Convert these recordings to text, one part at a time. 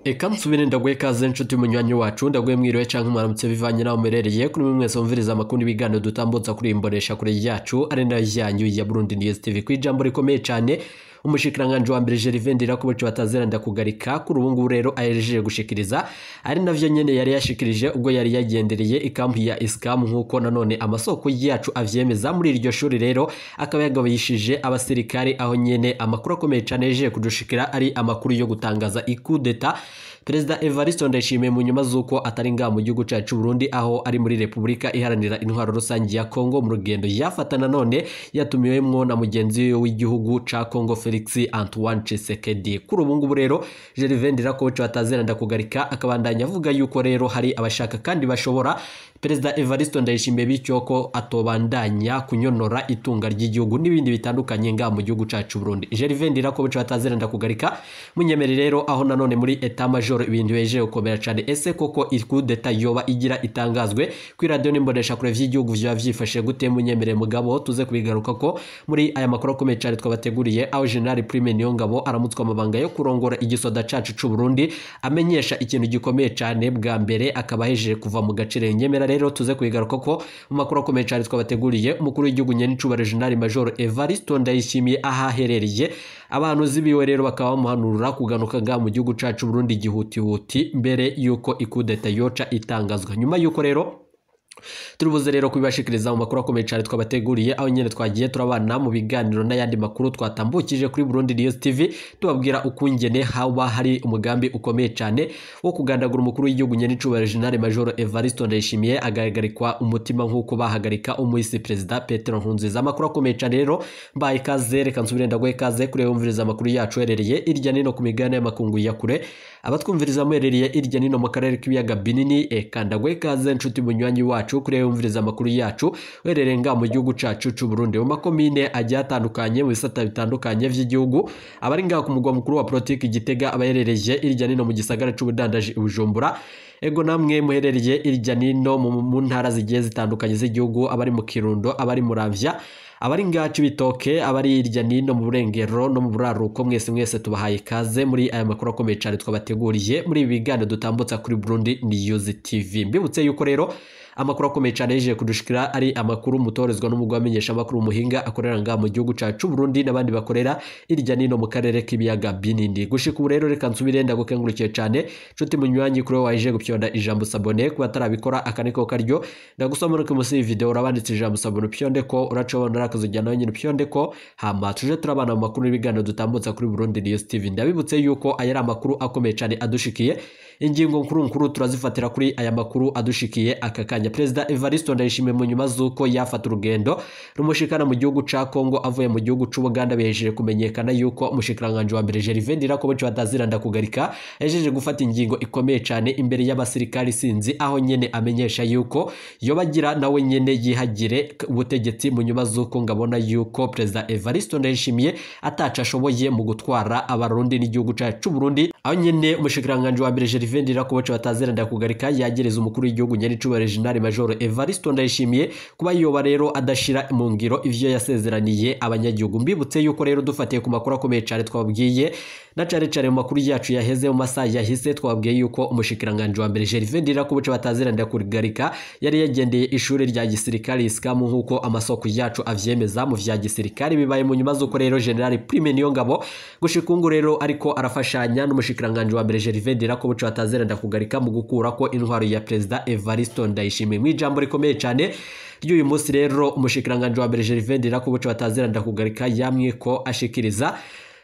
Eka nsubire ndaguhe ikaze nshuti munywanyi wacu, ndaguhe mwiriwe canke mwaramutse bivanye naho muherereye. Kuri mwe mwese mumviriza amakuru n'ibiganiro dutambutsa kuri iyi mbonesha kure yacu ari nayo yanyu ya Burundi News TV. Kw'ijambo rikomeye cane umushikiranganji wa mbere Gervais Ndirakobuca batazira ndakugarika kuri ubu ngubu rero ahejeje gushikiriza, ari navyo nyene yari yashikirije ubwo yari yagendereye ikampi ya Iskamu, nkuko nanone amasoko yacu avyemeza. Muri iryo shuri rero akaba yagabishije abasirikari, aho nyene amakuru akomeye cane yaje kudushikira ari amakuru yo gutangaza ikudeta Perezida Evariste Ndayishimiye mu nyuma z'uko atari ngaha mu gihugu cacu Burundi, aho ari muri Repubulika Iharanira Intwaro Rusangi ya Kongo mu rugendo yafata nanone yatumiwemwo na mugenzi we w'igihugu ca Kongo Felix Antoine Tshisekedi. Kuri ubu ngubu rero Gervais Ndirakobuca batazira ndakugarika akabandanya avuga yuko rero hari abashaka kandi bashobora Perezida Evariste Ndayishimiye, bityo ko atobandanya kunyonora itunga ry'igihugu n'ibindi bitandukanye ngaha mu gihugu cacu Burundi. Gervais Ndirakobuca batazira ndakugarika munyemere rero aho nanone muri état major ibintu beje gukomera cane. Ese koko ikudeta yoba igira itangazwe kuri radio n'imbonesha kure vy'igihugu vyoba vyifashe gute? Munyemere mugabo tuze kubigaruka ko muri aya makuru akomeye cane twabateguriye, aho General Prime Niyongabo aramutswa amabanga yo kurongora igisoda cacu c'u Burundi, amenyesha ikintu gikomeye cane bwa mbere akaba ahejeje kuva mu gaciro. Nyemera rero tuze kubigaruka ko mu makuru akomeye cane twabateguriye. Umukuru w'igihugu nyenicubahiro General Major Evariste Ndayishimiye ahaherereye abantu zibiwe rero bakaba bamuhanura kuganuka ngaha mu gihugu cacu Burundi gihutihuti mbere yuko ikudeta yoca itangazwa. Nyuma yuko rero turibuze rero kubibashikiriza mu makuru akomeye cyane twabateguriye, aho nyene twagiye turabana mu biganiro n'ayandi makuru twatambukije kuri Burundi News TV, tubabwira ukungene haba hari umugambi ukomeye cyane wo kugandagura umukuru w'igihugu nyenicubahiro General Major Evariste Ndayishimiye agahagarikwa umutima nk'uko bahagarika umuhisi Perezida Petero Nkurunziza. Amakuru akomeye cyane rero mbaye ikaze, reka nsubire ndaguhe ikaze kuri wumviriza amakuru yacu herereye irya nino ku migabane y'amakungu ya kure, abatwumviriza muherereye irya nino mu karere k'ibiyaga binini. Eka ndaguhe ikaze nshuti munywanyi wacu kuri wumviriza amakuru yacu uherereye ngaha mu gihugu cacu c'u Burundi, mu makomine agiye atandukanye, mu bisata bitandukanye vy'igihugu, abari ngaha ku mugwa mukuru wa politiki Gitega, abaherereye irya nino mu gisagara c'ubudandaji Bujumbura, ego namwe muherereye irya nino mu ntara zigiye zitandukanye z'igihugu, abari mu Kirundo, abari Muramvya, abari ngaha Cibitoke, abari irya nino mu Burengero no mu Buraruko, mwese mwese tubahaye ikaze muri aya makuru akomeye cane twabateguriye muri ibi biganiro dutambutsa kuri Burundi News TV. Mbibutse yuko rero amakuru akomeye cyane yaje kudushikira ari amakuru mutorezwa n'umugwa amenyesha amakuru muhinga akorera ngaha mu gihugu cacu Burundi n'abandi bakorera irya nino mu karere k'ibiyaga binini. Gushika ubu rero reka nsubire ndagukengurukiye cyane nshuti munywanyi kuri waje gupyonda ijambo s'abonner, kuba atarabikora akaniko karyo ndagusoma ko musi video urabanditse ijambo s'abonner upyonde ko uracobona rakazujya nawe nyine upyonde ko, hama tuje turabana mu makuru n'ibiganiro dutambutsa kuri Burundi News TV. Ndabibutse yuko aya ari amakuru akomeye cyane adushikiye, ingingo nkuru nkuru turazifatira kuri aya makuru adushikiye aka kanya. Perezida Evariste Ndayishimiye mu nyuma z'uko yafata urugendo rumushikana mu gihugu ca Kongo avuye mu gihugu c'u Buganda, bihejeje kumenyekana yuko umushikiranganji wa mbere Gervais Ndirakobuca batazira ndakugarika yajeje gufata ingingo ikomeye cane imbere y'abasirikari sinzi, aho nyene amenyesha yuko yobagira nawe nyene yihagire ubutegetsi mu nyuma z'uko ngabona yuko Perezida Evariste Ndayishimiye ataca ashoboye mu gutwara abarundi n'igihugu cacu Burundi. Aho nyene umushikiranganji wa mbere Gervais Ndirakobuca batazira ndakugarika yagereza umukuru w'igihugu nyenicubahiro General Major Evariste Ndayishimiye kuba yoba rero adashira mu ngiro ivyo yasezeraniye abanyagihugu. Mbibutse yuko rero dufatiye ku makuru akomeye cyane twabwiye na cane cane mu makuru yacu yaheze mu masaha yahise, twabwiye yuko umushikiranganji wa mbere Gervais Ndirakobuca batazira ndakugarika yari yagendeye ishure rya gisirikare Iskamu, nkuko amasoko yacu avyemeza mu vya gisirikare. Bibaye mu nyuma z'uko rero General Prime Niyongabo gushika ubu rero ariko arafashanya n'umushikiranganji wa mbere Gervais Ndirakobuca batazira ndakugarika mu gukura ko intwaro ya Perezida Evariste Ndayishimiye. Mu ijambo rikomeye cyane ry'uyu munsi rero umushikiranganji wa mbere Gervais Ndirakobuca batazira ndakugarika yamwe ko ashikiriza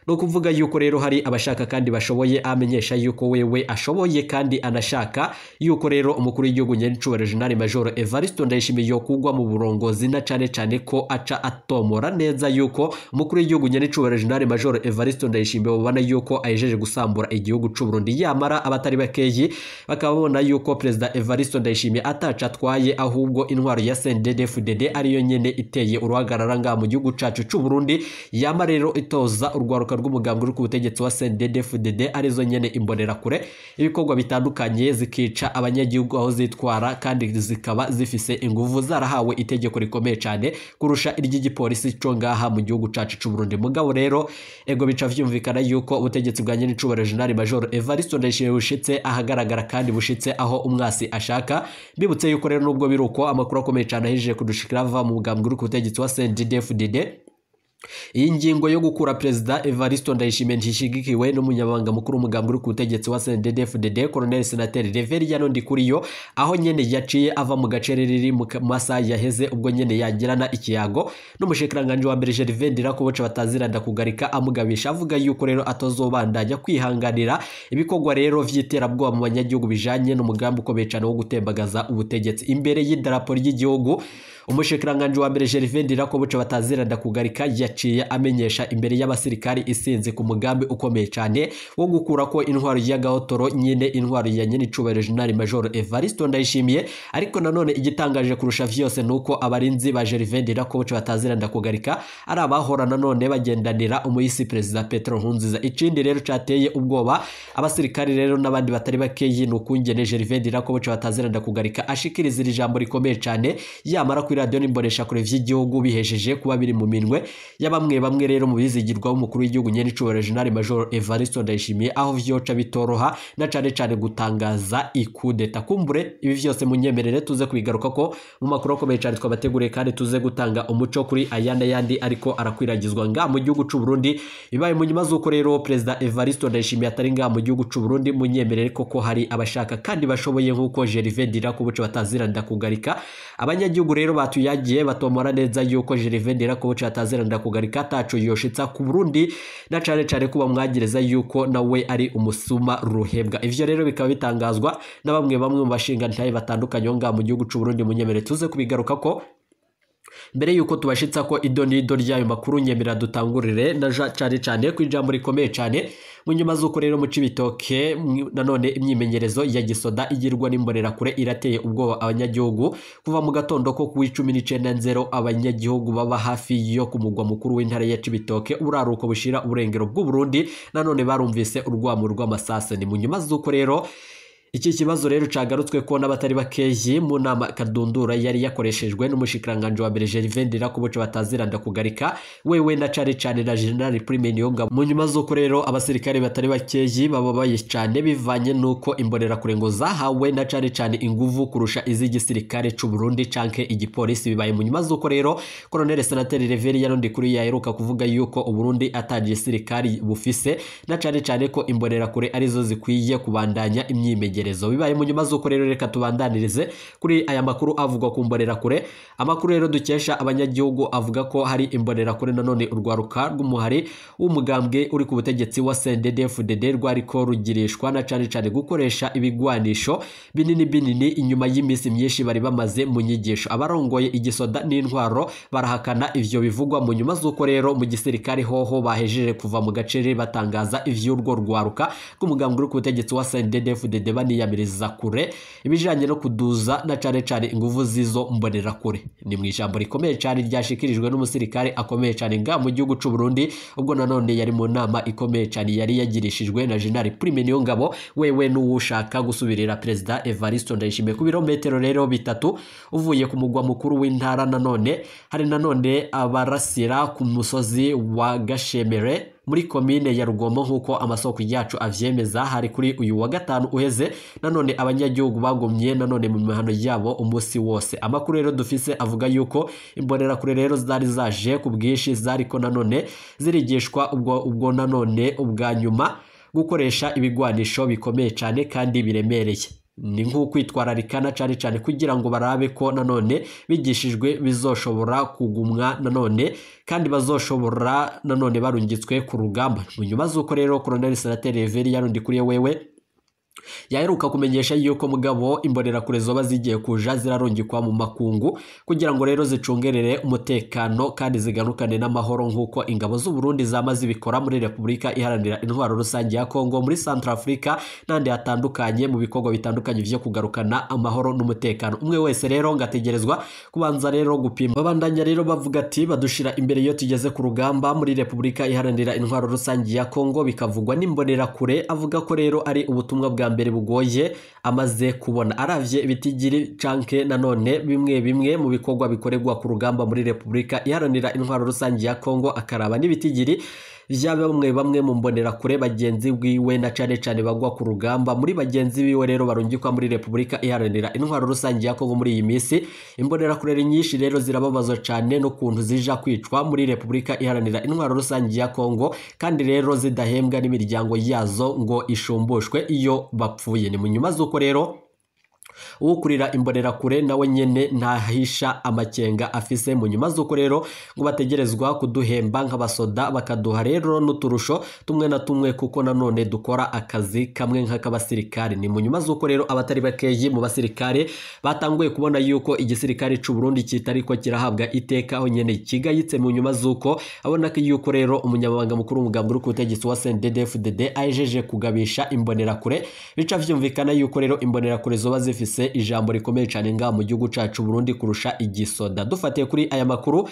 no kuvuga yuko rero hari abashaka kandi bashoboye, amenyesha yuko wewe ashoboye kandi anashaka yuko rero umukuru w'igihugu nyenicubahiro General Major Evariste Ndayishimiye yokugwa mu burongozi, na cane cane ko aca atomora neza yuko umukuru w'igihugu nyenicubahiro General Major Evariste Ndayishimiye ubona yuko ahejeje gusambura igihugu c'u Burundi. Yamara abatari bakeyi bakaba babona yuko Perezida Evariste Ndayishimiye ataca atwaye, ahubwo intwaro ya CNDD-FDD ariyo nyene iteye uruhagarara ngaha mu gihugu cacu c'u Burundi. Yamara rero itoza urwaruka rw'umugambwe uri ku butegetsi wa CNDD-FDD, arizo nyene imbonerakure, ibikorwa bitandukanye zikica abanyagihugu aho zitwara, kandi zikaba zifise inguvu, zarahawe itegeko rikomeye cyane kurusha iry'igipolisi co ngaha mu gihugu cacu c'u Burundi. Mugabo rero ego bica vyumvikana yuko ubutegetsi bwa nyenicubahiro General Major Evariste Ndayishimiye bushitse ahagaragara kandi bushitse aho umwasi ashaka. Bibutse yuko rero nubwo biruko amakuru akomeye cyane ahejeje kudushikira ava mu mugambwe uri ku butegetsi wa CNDD-FDD, iyi ngingo yo gukura Perezida Evariste Ndayishimiye ntishigikiwe n'umunyamabanga mukuru w'umugambwe uri ku butegetsi wa CNDD-FDD Colonel Senateri Reverien Ndikuriyo, aho nyene yaciye ava mu gace riri mu masaha yaheze, ubwo nyene yagirana ikiyago n'umushikiranganje wa mbere Gervais Ndirakobuca bataziranda kugarika, amugabisha avuga yuko rero atazobandanya kwihanganira ibikorwa rero vy'iterabwoba mu banyagihugu bijanye n'umugambi ukomeye cane wo gutembagaza ubutegetsi imbere y'idarapo ry'igihugu. Umushikiranganje wa mbere Gervais Ndirakobuca bataziranda kugarika yaciye amenyesha imbere y'abasirikari isinzi ku mugambi ukomeye cyane wo gukura ko intwaro y'agahotoro nyine intwaro ya nyine icubahiro General Major Evariste Ndayishimiye. Ariko nanone igitangaje kurusha vyose nuko abarinzi ba Gervais Ndirakobuca bataziranda kugarika ari abahora nanone bagendanira umuyisi Perezida Petro Nkurunziza. Ikindi rero cateye ubwoba abasirikari rero n'abandi batari bakeyi nukungene Gervais Ndirakobuca bataziranda kugarika ashikiriza iri jambo rikomeye cyane yamara kuri radio n'imbonesha kure vy'igihugu bihejeje kuba biri mu minwe ya bamwe bamwe rero mu bizigirwa w'umukuru w'igihugu nyene icubahiro General Major Evariste Ndayishimiye, aho vyoca bitoroha na cane cane gutangaza ikudeta. Kumbure ibi vyose munyemerere tuze kubigaruka ko mu makuru akomeye cane twabateguriye, kandi tuze gutanga umuco kuri aya n'ayandi ariko arakwiragizwa nga mu gihugu c'u Burundi. Bibaye mu nyuma z'uko rero Perezida Evariste Ndayishimiye atari nga mu gihugu c'u Burundi, munyemerere koko hari abashaka kandi bashoboye nk'uko Gervais Ndirakobuca bataziranda kugarika. Abanyagihugu rero batuyagiye batomora neza yuko Gervais Ndirakobuca bataziranda kugarika ataco yoshitsa ku Burundi, na cane cane kuba mwagireza yuko nawe ari umusuma ruhebwa. Ivyo rero bikaba bitangazwa na bamwe bamwe mu bashinga ntaye batandukanye nga mu gihugu c'u Burundi. Munyemere tuze kubigaruka ko mbere yuko tubashitsa ko idonido ryayo makuru, nyemera dutangurire na cane cane ku ijambo rikomeye cane mu nyuma z'uko rero mu Cibitoke nanone imyimenyerezo ya gisoda igirwa n'imbonerakure irateye ubwoba abanyagihugu. Kuva mu gatondo ko ku 19:00 abanyagihugu baba hafi yo ku mugwa mukuru w'intara ya Cibitoke uraruko bushira uburengero bw'u Burundi nanone barumvise urwamo rw'amasase. Ni mu nyuma z'uko rero iki kibazo rero cagarutswe ko n'abatari bakeyi mu nama kadundura yari yakoreshejwe n'umushikiranganje wa mbere Gervais Ndirakobuca bataziranda kugarika wewe na cane cane na General Prime Niyongabo. Mu nyuma z'uko rero abasirikare batari bakeyi bababaye cane bivanye nuko imbonerakure ngo zahawe na cane cane inguvu kurusha iz'igisirikare c'u Burundi canke igipolisi. Bibaye mu nyuma z'uko rero Colonel Senateri Reverien Ndikuriyo yaheruka kuvuga yuko u Burundi ataje gisirikare bufise na cane cane ko imbonerakure arizo zikwiye kubandanya imyimenyerezo. Bibaye mu nyuma z'uko rero reka tubandanirize kuri aya makuru avugwa ku mbonerakure. Amakuru rero dukesha abanyagihugu avuga ko hari imbonerakure nanone urwaruka rw'umuhari w'umugambwe uri ku butegetsi wa CNDD-FDD rwariko rugirishwa na cane cane gukoresha ibigwanisho binini binini inyuma y'imisi myinshi bari bamaze mu nyigisho. Abarongoye igisoda n'intwaro barahakana ivyo bivugwa. Mu nyuma z'uko rero mu gisirikare hoho bahejeje kuva mu gacere batangaza ivy'urwo rwaruka rw'umugambwe uri ku butegetsi wa CNDD-FDD baniyamiriza kure ibijanye no kuduza na cane cane inguvu zizo mbonerakure. Ni mu ijambo rikomeye cane ryashikirijwe n'umusirikare akomeye cane nga mu gihugu c'u Burundi, ubwo nanone yari mu nama ikomeye cane yari yagirishijwe na General Prime Niyongabo wewe n'uwushaka gusubirira Perezida Evariste Ndayishimiye. Ku birometero rero bitatu uvuye ku mugwa mukuru w'intara nanone hari nanone abarasira ku musozi wa Gashemere muri komine ya Rugomo nk'uko amasoko yacu avyemeza. Hari kuri uyu wa gatanu uheze nanone abanyagihugu bagumye nanone mu mihano yabo umunsi wose. Amakuru rero dufise avuga yuko imbonerakure rero zari zaje ku bwinshi zariko nanone zirigishwa ubwo nanone ubwa nyuma gukoresha ibigwanisho bikomeye cane kandi biremereye. Ni nk'ukwitwararikana cane cane kugira ngo barabe ko nanone bigishijwe bizoshobora kugumwa nanone kandi bazoshobora nanone barungitswe ku rugamba. Mu nyuma z'uko rero Colonel Senateri Reverien Ndikuriyo wewe Yaheruka kumenyesha yuko mugabo imbonerakure zoba zigiye kuja zirarungikwa mu makungu kugira ngo rero zicungerere umutekano kandi ziganukane n'amahoro nk'uko ingabo z'u Burundi zama zibikora muri Repubulika Iharanira Intwaro Rusange ya Kongo, muri Centrafrica n'andi hatandukanye mu bikorwa bitandukanye vyo kugarukana amahoro n'umutekano. Umwe wese rero ngategerezwa kubanza rero gupima. Babandanya rero bavuga ati badushira imbere iyo tugeze ku rugamba muri Repubulika Iharanira Intwaro Rusange ya Kongo, bikavugwa n'imbonerakure. Avuga ko rero ari ubutumwa bwa mbere bugoye amaze kubona, aravye ibitigiri canke nanone bimwe bimwe mu bikorwa bikorerwa ku rugamba muri Repubulika Iharanira Intwaro Rusange ya Kongo, akaraba n'ibitigiri vya bamwe bamwe mu mbonerakure bagenzi biwe na cane cane bagwa ku rugamba. Muri bagenzi biwe rero barungikwa muri Repubulika Iharanira Intwaro Rusange ya Kongo muri iyi minsi, imbonerakure nyinshi rero zirababazwa cane n'ukuntu zija kwicwa muri Repubulika Iharanira Intwaro Rusange ya Kongo, kandi rero zidahembwa n'imiryango yazo ngo ishumbushwe iyo bapfuye. Ni mu nyuma z'uko rero uwukurira imbonerakure nawe nyene ntahisha amakenga afise, mu nyuma z'uko rero ngo bategerezwa kuduhemba nk'abasoda, bakaduha rero n'uturusho tumwe na tumwe kuko nanone dukora akazi kamwe nk'ak'abasirikare. Ni mu nyuma z'uko rero abatari bakeyi mu basirikare batanguye kubona yuko igisirikare c'u Burundi kitariko kirahabwa iteka aho nyene kigayitse, mu nyuma z'uko abona ko yuko rero umunyamabanga mukuru w'umugambi uri ku butegetsi wa CNDD-FDD ahejeje kugabisha imbonerakure, bica vyumvikana yuko rero imbonerakure zoba zifise ijambo rikomeye cyane ngaha mu gihugu cacu Burundi kurusha igisoda. Dufatiye kuri aya makuru,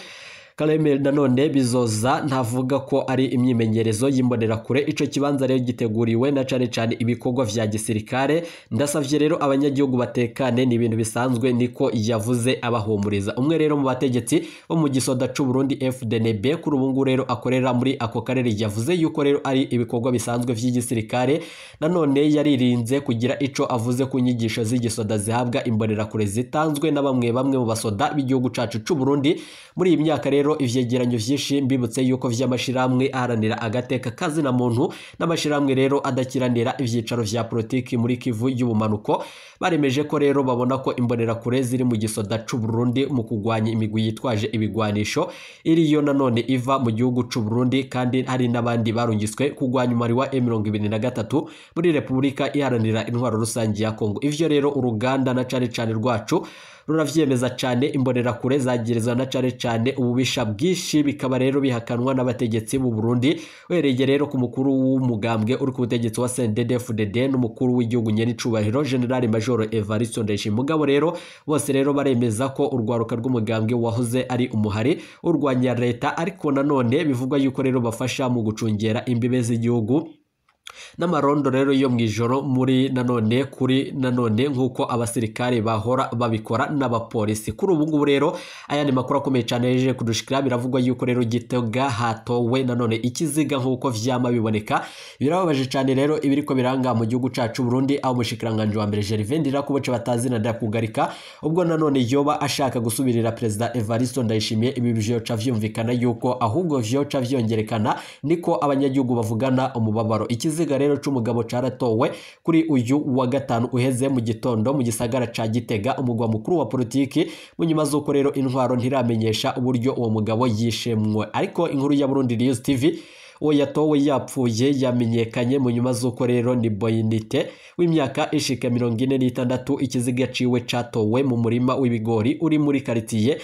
Kareme nanone Bizoza ntavuga ko ari imyimenyerezo y'imbonerakure. Ico kibanza rero giteguriwe na cane cane ibikorwa vya gisirikare. Ndasavye rero abanyagihugu batekane, ni ibintu bisanzwe, niko yavuze abahumuriza. Umwe rero mu bategetsi bo mu gisoda c'u Burundi FDNB kuri ubu ngubu rero akorera muri ako karere yavuze yuko rero ari ibikorwa bisanzwe vy'igisirikare. Nanone yaririnze kugira ico avuze ku nyigisho z'igisoda zihabwa imbonerakure zitanzwe na bamwe bamwe mu basoda b'igihugu cacu c'u Burundi muri iyi myaka. Rero ivyegeranyo vyinshi mbibutse yuko vy'amashirahamwe aharanira agateka kazina muntu n'amashirahamwe rero adakiranira ivyicaro vya politiki muri Kivu y'ubumanuko baremeje ko rero babona ko imbonerakure ziri mu gisoda c'u Burundi mu kugwanya imigwi yitwaje ibigwanisho iriyo nanone iva mu gihugu c'u Burundi, kandi hari n'abandi barungiswe kugwanya umubare wa M23 muri Repubulika Iharanira Intwaro Rusange ya Kongo. Ivyo rero uruganda na cane cane rwacu ruravyemeza cane, imbonerakure zagirizwa na cane cane ububisha bwinshi, bikaba rero bihakanwa n'abategetsi b'u Burundi, uhereye rero ku mukuru w'umugambwe uri ku butegetsi wa CNDD-FDD n'umukuru w'igihugu nyenicubahiro General Major Evariste Ndayishimiye. Mugabo rero bose rero baremeza ko urwaruka rw'umugambwe wahoze ari umuhari urwanya leta, ariko nanone bivugwa yuko rero bafasha mu gucungera imbibe z'igihugu n'amarondo rero yo mwijoro muri nanone kuri nanone nkuko abasirikare bahora babikora n'abapolisi. Kuri ubu ngubu rero aya ni makuru akomeye cyane yeje kudushikira. Biravugwa yuko rero Gitega hatowe nanone ikiziga nkuko vyama biboneka. Birababaje cyane rero ibiriko biranga mu gihugu cacu Burundi, aho umushikiranganje wa mbere Gervais Ndirakobuce batazina ndakugarika ubwo nanone yoba ashaka gusubirira President Evariste Ndayishimiye. Ibi vyoca vyumvikana yuko ahubwo vyoca vyongerekana, niko abanyagihugu bavugana umubabaro. Ikiziga rero c'umugabo caratowe kuri uyu wa gatanu uheze mu gitondo mu gisagara ca Gitega, umugwa mukuru wa politiki, mu nyuma z'uko rero intwaro ntiramenyesha uburyo uwo mugabo yishemwe. Ariko inkuru ya Burundi News TV, uwo yatowe yapfuye yamenyekanye mu nyuma z'uko rero ni Boyinite w'imyaka ishika 46, ikiziga ciwe catowe mu murima w'ibigori uri muri quartier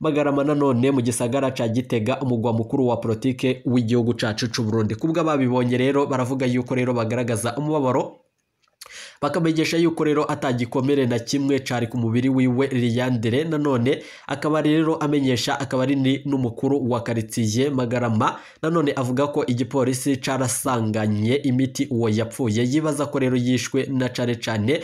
Magarama nanone mu gisagara ca Gitega, umugwa mukuru wa politike w'igihugu cacu c'u Burundi. Kubwa babibonye rero baravuga yuko rero bagaragaza umubabaro, bakamenyesha yuko rero atagikomere na kimwe cari ku mubiri wiwe Liyandere. Nanone akaba rero amenyesha akaba ari n'umukuru wa quartier Magarama. Nanone avuga ko igipolisi carasanganye imiti uwo yapfuye, yibaza ko rero yishwe na cane cane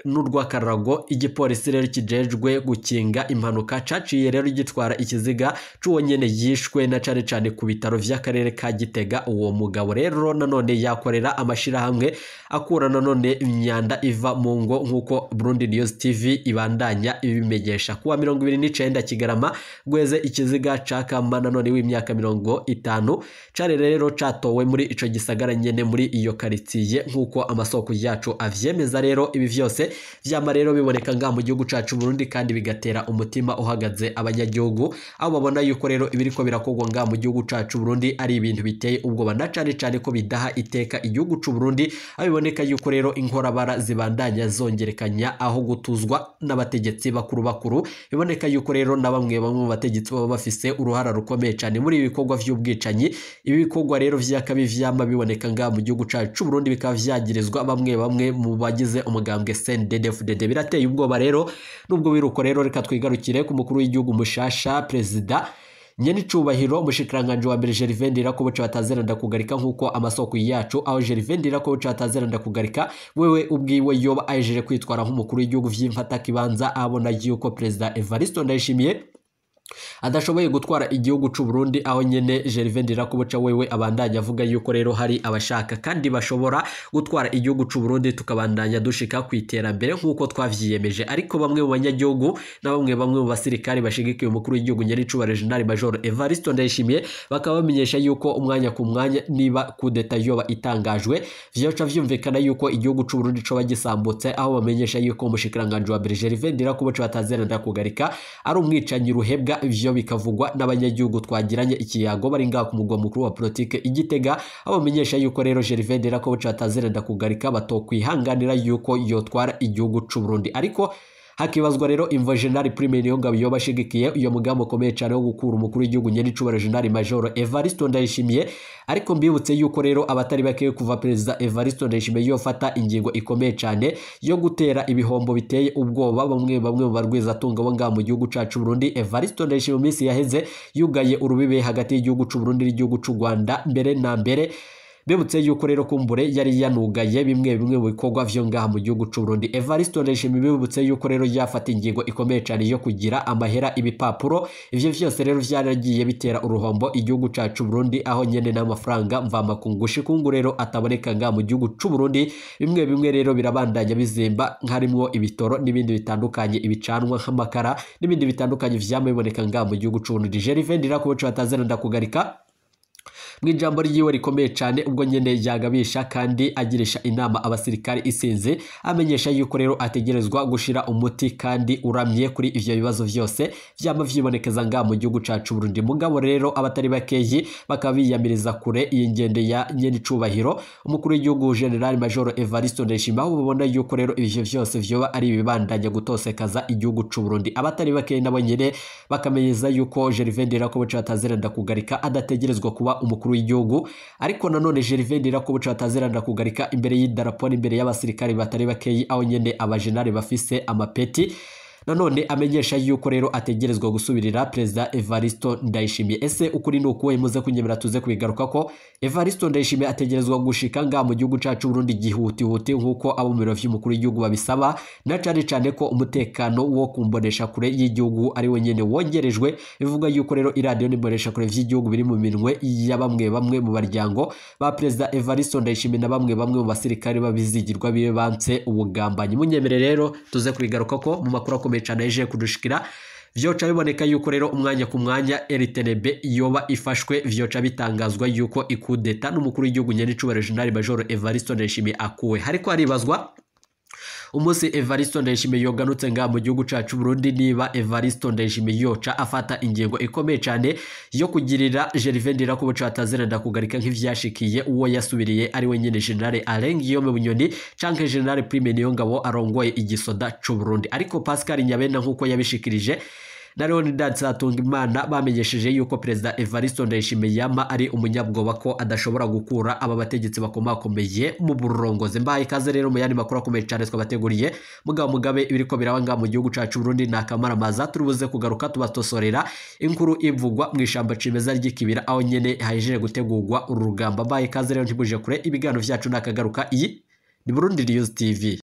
n'urwakarago. Igipolisi rero kijejwe gukinga impanuka caciye rero gitwara ikiziga c'uwo nyene yishwe na cane cane ku bitaro vy'akarere ka Gitega. Uwo mugabo rero nanone yakorera amashirahamwe akura nanone imyanda iva mu ngo nkuko Burundi News TV ibandanya ibimenyesha. Kuwa 29 Kigarama gweze ikiziga ca Kama nanone w'imyaka 50 cari rero catowe muri ico gisagara nyene muri iyo quartier nkuko amasoko yacu avyemeza. Twihweza rero ibi vyose vyama rero biboneka ngaha mu gihugu cacu Burundi kandi bigatera umutima uhagaze abanyagihugu, aho babona yuko rero ibiriko birakorwa ngaha mu gihugu cacu Burundi ari ibintu biteye ubwoba, na cane cane ko bidaha iteka igihugu c'u Burundi, aho biboneka yuko rero inkorabara zibandanya zongerekanya aho gutuzwa n'abategetsi bakuru bakuru. Biboneka yuko rero na bamwe bamwe mu bategetsi baba bafise uruhara rukomeye cane muri ibi bikorwa vy'ubwicanyi. Ibi bikorwa rero vyakabi vyama biboneka ngaha mu gihugu cacu c'u Burundi bikaba vyagirizwa bamwe bamwe mu bagize umugambwe CNDD-FDD. Birateye ubwoba rero. Nubwo biruko rero, reka twigarukire ku mukuru w'igihugu mushasha, Perezida Nyenicubahiro umushikiranganje wa mbere Gervais Ndirakobuca batazera ndakugarika, nkuko amasoko yacu aho Gervais Ndirakobuca batazera ndakugarika wewe ubwiwe yoba ajeje kwitwara nk'umukuru w'igihugu vy'imfata kibanza, abona yuko Perezida Evariste Ndayishimiye adashoboye gutwara igihugu c'u Burundi, aho nyene Gervais Ndirakobuca wewe abandanya avuga yuko rero hari abashaka kandi bashobora gutwara igihugu c'u Burundi, tukabandanya dushika ku iterambere nkuko twavyiyemeje. Ariko bamwe mu banyagihugu na bamwe bamwe mu basirikare bashigikiye umukuru w'igihugu Nyenicubahiro General Major Evariste Ndayishimiye bakaba bamenyesha yuko umwanya ku mwanya niba kudeta yoba itangajwe vyoca vyumvikana yuko igihugu c'u Burundi coba gisambutse, aho bamenyesha yuko umushikiranganje wa mbere Gervais Ndirakobuca batazera ndakugarika ari umwicanyi ruhebwa. Ivyo bikavugwa n'abanyagihugu twagiranye ikiyago bari ngaha ku mugwa mukuru wa politike Igitega, aho bamenyesha yuko rero Gervais Ndirakobuca batazera ndakugarika batokwihanganira yuko yotwara igihugu c'u Burundi. Ariko hakibazwa rero imvo General Prime Niyongabo yoba ashigikiye uyo mugambi ukomeye cyane wo gukura umukuru w'igihugu Nyenicubahiro General Major Evariste Ndayishimiye. Ariko mbibutse yuko rero abatari bake kuva Perezida Evariste Ndayishimiye yofata ingingo ikomeye cyane yo gutera ibihombo biteye ubwoba bamwe bamwe mu barwizatunga bo ngaha mu gihugu cacu Burundi, Evariste Ndayishimiye mu minsi yaheze yugaye urubibe hagati y'igihugu c'u Burundi n'igihugu c'u Rwanda mbere na mbere. Bibutse yuko rero kumbure yari yanugaye bimwe bimwe mu bikorwa vyo ngaha mu gihugu c'u Burundi. Evariste Ndayishimiye bibutse yuko rero yafata ingingo ikomeye cyane yo kugira amahera ibipapuro, ivyo vyose rero vyaragiye bitera uruhombo igihugu cacu Burundi, aho nyene n'amafaranga mvamakungu shikungu rero ataboneka ngaha mu gihugu c'u Burundi. Bimwe bimwe rero birabandanya bizimba harimwo ibitoro n'ibindi bitandukanye, ibicanwa nk'amakara n'ibindi bitandukanye vyama biboneka ngaha mu gihugu c'u Burundi. Gervais Ndirakobuca batazera ndakugarika mw'ijambo ryiwe rikomeye cyane ubwo nyene yagabisha kandi agirisha inama abasirikare isinze, amenyesha yuko rero ategerezwa gushira umuti kandi uramye kuri ivyo bibazo vyose vyama vyibonekeza ngaha mu gihugu cacu Burundi. Mugabo rero abatari bakeyi bakaba biyamiriza kure iyi ngende ya Nyenicubahiro umukuru w'igihugu General Major Evariste Ndayishimiye, aho babona yuko rero ivyo vyose vyoba ari ibibandanya gutosekaza igihugu c'u Burundi. Abatari bakeyi nabo nyene bakamenyeza yuko Gervais Ndirakobuca batazera ndakugarika adategerezwa kuba umukuru w'igihugu. Ariko nanone Gervais Ndirakobuca batazera ndakugarika imbere y'idarapo imbere y'abasirikare batari bakeyi, aho nyene abajenali bafise amapeti, nanone amenyesha yuko rero ategerezwa gusubirira Perezida Evariste Ndayishimiye. Ese ukuri ni ukuwe? Muze kunyemera tuze kubigaruka ko Evariste Ndayishimiye ategerezwa gushika ngaha mu gihugu cacu Burundi gihutihuti nkuko abo mu biro vy'umukuru w'igihugu babisaba, na cane cane ko umutekano wo kumbonesha kure y'igihugu ari we nyene wongerejwe. Bivuga yuko rero iradiyo n'imbonesha kure vy'igihugu biri mu minwe ya bamwe bamwe mu baryango ba Perezida Evariste Ndayishimiye na bamwe bamwe mu basirikare babizigirwa bibe banse ubugambanyi. Munyemere rero tuze kubigaruka ko mu makuru akomeye cyane yaje kudushikira. Vyoca biboneka yuko rero umwanya ku mwanya RTNB yoba ifashwe, vyoca bitangazwa yuko ikudeta n'umukuru w'igihugu Nyenicubahiro General Major Evariste Ndayishimiye akuwe. Hariko haribazwa umunsi Evariste Ndayishimiye yoganutse ngaha mu gihugu cacu Burundi niba Evariste Ndayishimiye yoca afata ingingo ikomeye cyane yo kugirira Gervais Ndirakobuca batazera ndakugarika nk'ivyashikiye uwo yasubiriye ari we nyene General Alain Guillaume Bunyoni canke General Prime Niyongabo arongoye igisoda c'u Burundi. Ariko Pascal Nyabenda nkuko yabishikirije na Leonidas Hatungimana bamenyesheje yuko Perezida Evariste Ndayishimiye yama ari umunyabwoba ko adashobora gukura aba bategetsi bakomakomeye mu burongozi. Mbahaye ikaze rero mu yandi makuru akomeye cyane twabateguriye. Mugabo Mugabe ibiriko biraba ngaha mu gihugu cacu Burundi na kamaramaza, turubuze kugaruka tubatosorera inkuru ivugwa mu ishamba cimeza ry'ikibira aho nyene hajeje gutegurwa uru rugamba. Mbahaye ikaze rero ntibuje kure ibiganiro vyacu nakagaruka. Iyi ni Burundi News TV.